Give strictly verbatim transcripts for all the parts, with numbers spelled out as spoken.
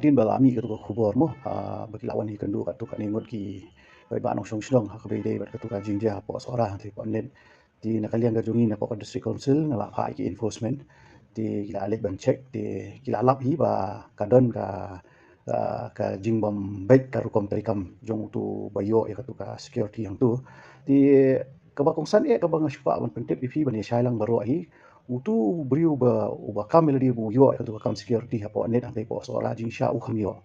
Ba la mih katu ka khubor mo, ah, ba ki la wan hi kynduh katu kane ngut ki paidbah nongshong shnong ha kaba ïadei bad katu ka jingjia hapoh Sohra hangtei hapoh NET. Te na ka liang ka jong ngi na poh ka District Council nga la phah ïa ki enforcement. Te ki la leit ban check te ki la lap hi ba ka don ka, ah, ka jingbym beit ka rukom treikam jong utu ba ïoh ïa katu ka security hangtu. Te kaba kongsan eh kaba nga shu kwah ban pyntip ïa phi ban ïa shai lang baroh hi. Utu u briew ba, uba kam ïa lade ba u ïoh ïa katu ka kam security hapoh NET hangtei hapoh Sohra jingshisha u kham ïoh.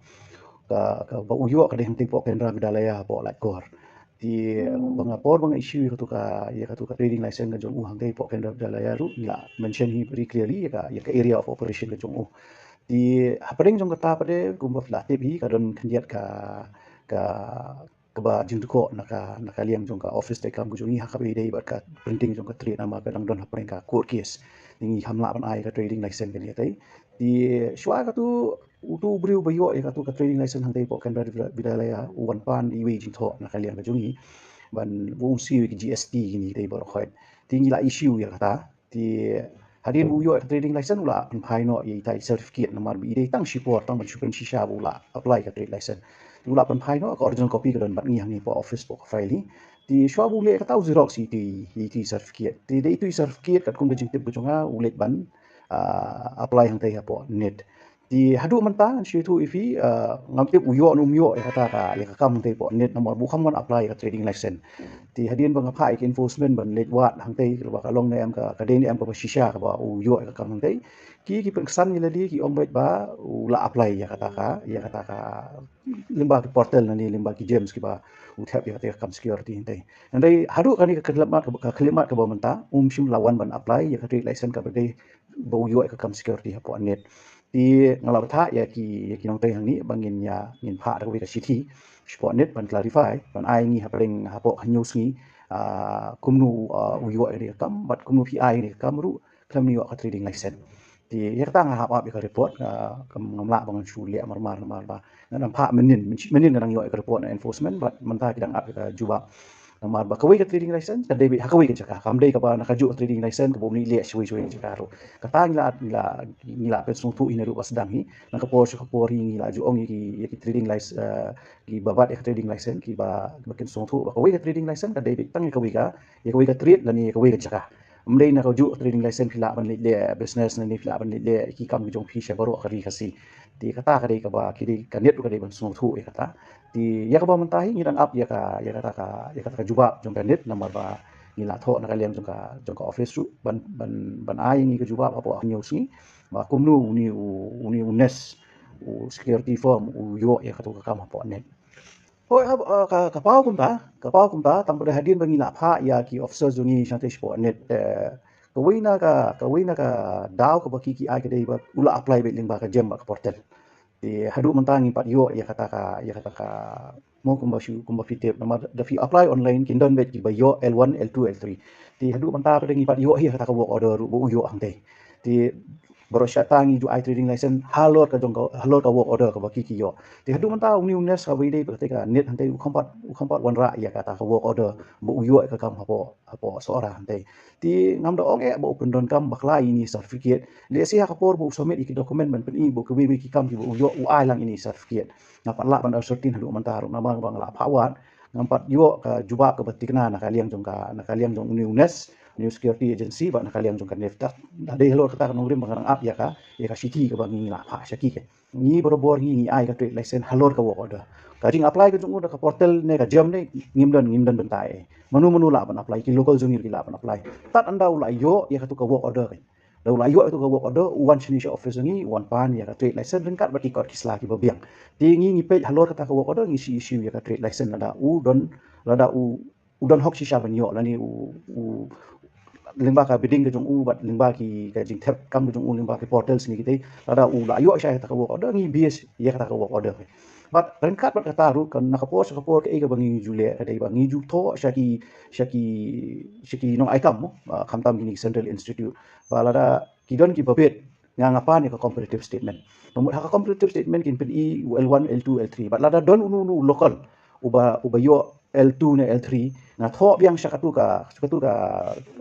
Ka, kaba u ïoh ka dei hangtei hapoh Kendra Vidyalaya hapoh Laitkor. Te ba nga por ba nga issue ïa katu ka, ïa katu ka trading license ka jong u hangtei hapoh Kendra Vidyalaya ruh ngi la mention hi very clearly ïa ka, ïa ka area of operation ka jong u. Te hapdeng jong kata pat de kumba phi la tip hi ka don khyndiat ka, ka, kaba jingdukok na ka, na ka liang jong ka office treikam ka jong ngi ha kaba ïadei bad ka printing jong ka trade namar ka dang don hapdeng ka court case. Ngi kham lah ban ai ka trading license kane katai. Te shuwa katu utu u briew ba ïoh ïa katu ka trading license hangtei hapoh Kendra Vidyalaya u wan pan iwei i jingthoh na ka liang ka jong ngi ban u siew ïa ki G S T kine katai baroh khoit. Te ngi la issue ïa kata. Te hadien ba u ïoh ka trading license u la pynphai noh ïa ita i certificate namar ba i dei tang shipor tang ban shu pynshisha ba u la apply ka trade license. Te u la pynphai noh ka original copy ka don bad ngi hangne hapoh office hapoh ka file hi. Te shuwa ba u leh kata u xerox ïa ita i, ïa ita i certificate. Te da ita i certificate katkum ka jingtip ka jong nga u leit ban, ah, apply hangtei hapoh NET. Te haduh mynta ngan shu ïathuh ïa phi, ah, ngam tip u ïoh ne um ïoh ïa kata ka, ïa ka kam hangtei hapoh NET namar ba u kham wan apply ïa ka trading license. Te hadien ba nga phah ïa ka enforcement ban leit wad hangtei kaba ka long ne em ka, ka dei ne em kaba shisha kaba u ïoh ïa ka kam hangtei. Ki, ki pynksan ïa lade ki ong beit ba u la apply ïa kata ka, ïa kata ka lyngba ki portal ne lyngba ki GeMS kiba u thep ïa kata ka kam security hangtei. Hynrei haduh kane ka khyllipmat kaba, ka khyllipmat kaba mynta um shym la wan ban apply ïa ka trade license kaba dei ba u ïoh ïa ka kam security hapoh NET. Te nga la bthah ïa ki, ïa ki nongtrei hangne ba ngin ïa, ngin phah da kawei ka shithi shapoh NET ban clarify ban ai ngi hapdeng hapoh hynñiew sngi, ah, kumno, ah, u ïoh ïa ka kam bad kumno phi ai ïa ka kam ruh khlem ïoh ka trading license. Te ïa kata nga hap ap ïa ka report, ah, kam ngam lah ba ngan shu leh marmar namar ba nga dang phah mynnin, mynnin nga dang ïoh ïa ka report na enforcement bad mynta ki dang ap ïa ka jubab. Namar ba kawei ka trading license ka dei beit ha kawei ka jaka, kam dei kaba na kajuh ka trading license kaba um leh shawei shawei ka jaka ruh. Kata ngi la, ngi la, ngi la pynsngewthuh hi naduh ba sdang hi, na ka por sha ka por hi ngi la ju ong ïa ki, ïa ki trading license, eh, kiba bat ïa ka trading license kiba, kiba kin sngewthuh ba kawei ka trading license ka dei beit tang ïa kawei ka, ïa kawei ka trade lane ïa kawei ka jaka. Ym dei na kajuh ka trading license phi lah ban leit leh business lane phi lah ban leit leh ki kam ki jong phi sha baroh ka ri Khasi. Te kata ka dei kaba, ki dei ka NET ruh ka dei ban sngewthuh ïa kata. Te ïa kaba mynta hi ngi dang ap ïa ka, ïa kata ka, ïa kata ka jubab jong ka NET namar ba ngi la thoh na ka liang jong ka, jong ka office ruh ban, ban, ban ai ngi ka jubab hapoh hynñiew sngi ba kumno une u, une u NES, u security firm u ïoh ïa katu ka kam hapoh NET. Hooid, ka, ka, ka paw kumta, ka paw kumta tang ba hadien ba ngi la phah ïa ki officer jong ngi shangtei shapoh NET, eh, kawei na ka, kawei na ka daw kaba ki, ki ai ka dei ba u la apply beit lyngba ka GeM bad ka portal. Te haduh mynta ngim pat ïoh ïa kata ka, ïa kata ka, mo kumba shu, kumba phi tip namar da phi apply online kin don beit kiba ïoh L one, L two, L three. Te haduh mynta pat ngim pat ïoh hi ïa kata ka work order ruh ba u ïoh hangtei. Te baroh shi katta ngi ju ai trading license halor ka jong ka, halor ka work order kaba ki, ki ïoh. Te haduh mynta une u NES kaba ïadei bad kata ka NET hangtei u kham pat, u kham pat wanrah ïa kata ka work order ba u ïoh ïa ka kam hapoh, hapoh Sohra hangtei. Te ngam da ong eh ba u pyndonkam bakla ïa ine i certificate. Lehse ha ka por ba u submit ïa ki document ban pyni ba kawei kawei ki kam kiba u ïoh u ai lang ine i certificate. Ngam pat lah ban ascertain haduh mynta ruh namar ba nga la phah wad. Ngam pat ïoh ka jubab kaba thikna na ka liang jong ka, na ka liang jong une u NES, une u security agency bad na ka liang jong ka NEFTA. Da dei halor kata ka nongrim ba nga dang ap ïa ka, ïa ka shithi kaba ngi la phah sha ki. Ngi barabor ngi, ngi ai ka trade license halor ka work order. Ka jing apply ka jong u da ka portal ne ka GeM ne ngim don, ngim don bynta eh. Mano mano lah ban apply, ki local jong ngi ruh ki lah ban apply. Tad ynda u la ïoh ïa katu ka work order ka. Da u la ïoh ïa katu ka work order u wan shane sha office jong ngi, u wan pan ïa ka trade license ryngkat bad ki kot ki sla kiba biang. Te ngi, ngi peit halor kata ka work order ngi sa issue ïa ka trade license lada u don, lada u, u don hok shisha ban ïoh lane u, u lyngba ka bidding ka jong u bad lyngba ki, ka jingthep kam ka jong u lyngba ki portals ne kitei, lada u la ïoh shisha ïa kata ka work order ngi base ïa kata ka work order. Bad ryngkat bad kata ruh ka, na ka por sha ka por kaei kaba ngi ju leh ka dei ba ngi ju thoh sha ki, sha ki, sha ki nong ai kam mo, ah, khamtam kine ki central institute. Ba lada ki don kiba bit nga, nga pan ïa ka comparative statement. Namar ha ka comparative statement kin pyni u L one, L two, L three. Bad lada don uno uno u local uba, uba ïoh L two ne L three, nga thoh biang sha katu ka, sha katu ka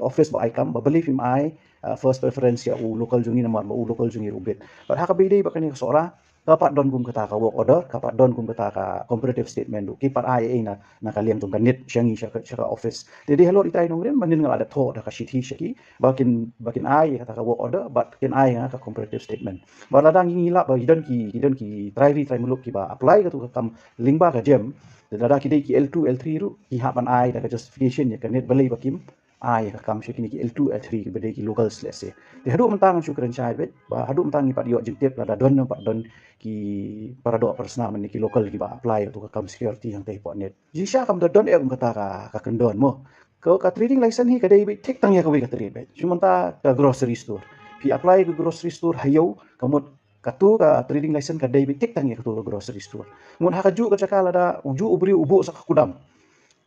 office ba ai kam ba balei phim ai, ah, first preference ïa u local jong ngi namar ba u local jong ngi ruh u bit. Bad ha kaba ïadei bad kane ka Sohra, ka pat don kum kata ka work order, ka pat don kum kata ka comparative statement ruh, ki pat ai ei na, na ka liang jong ka NIT sha ngi sha ka, sha ka office. Te dei halor itai nongrim, mynnin nga la dep thoh da ka shithi sha ki, ba kin, ba kin ai kata ka work order, bad kin ai nga ka comparative statement. Bad lada ngi ngi lap ba ki don ki, ki don ki trai ri trai muluk kiba apply katu ka kam lyngba ka JAM, te lada ki dei ki L two, L three ruh, ki hap ban ai da ka justification ïa ka NIT balei ba kim ai ka kam sha kine ki L two, L three kiba dei ki locals, let's say. Te haduh mynta ngan shu kren shai beit, ba haduh mynta ngi pat ïoh jingtip lada don, pat don ki paradoh parasnam ne ki local kiba apply ïa katu ka kam security hangtei hapoh NIT. Jingshisha kam da don eh kum kata ka, ka kyndon mo. Ka, ka trading license hi ka dei beit thik tang ïa kawei ka trade beit. Shu mynta ka grocery store. Phi apply ka grocery store ha ïew, ka mut katu ka trading license ka dei beit thik tang ïa katu ka grocery store. Mut ha kajuh ka jaka lada ujuh u briew u buh sa ka kudam.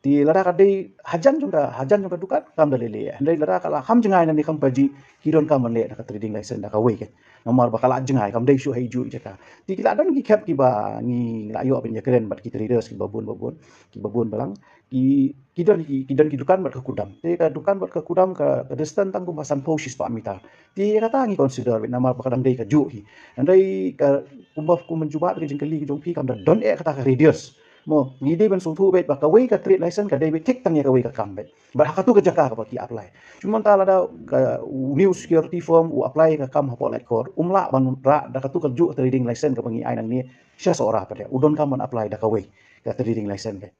Te lada ka dei hajan jong ka, hajan jong ka dukan, kam da leh leh. Hynrei lada ka la kham jngai nangne kham pajih, ki donkam ban leh da ka trading license da kawei ka. Namar ba ka la jngai, kam dei shuh ha ijuh i jaka. Te ki la don ki khep kiba ngi la ïoh ban ïakren bad ki traders kiba bun ba bun, kiba bun balang. Ki, ki don ki, ki don ki dukan bad ka kudam. Te ka dukan bad ka kudam ka, ka distance tang kumba sanphew shispah meter. Te kata ngi consider beit namar ba ka dang dei kajuh hi. Hynrei ka kumba, kumba jubab ka jingkylli ka jong phi, kam da don eh kata ka radius. Mo, ngi dei ban sngewthuh beit ba kawei ka trade license ka dei beit thik tang ïa kawei ka kam beit. Bad ha katu ka jaka kaba ki apply. Shu mynta lada ka, u new security firm u apply ka kam hapoh Laitkor, um lah ban rah da katu kajuh ka trading license kaba ngi ai nangne sha Sohra pat de. U donkam ban apply da kawei ka trading license beit.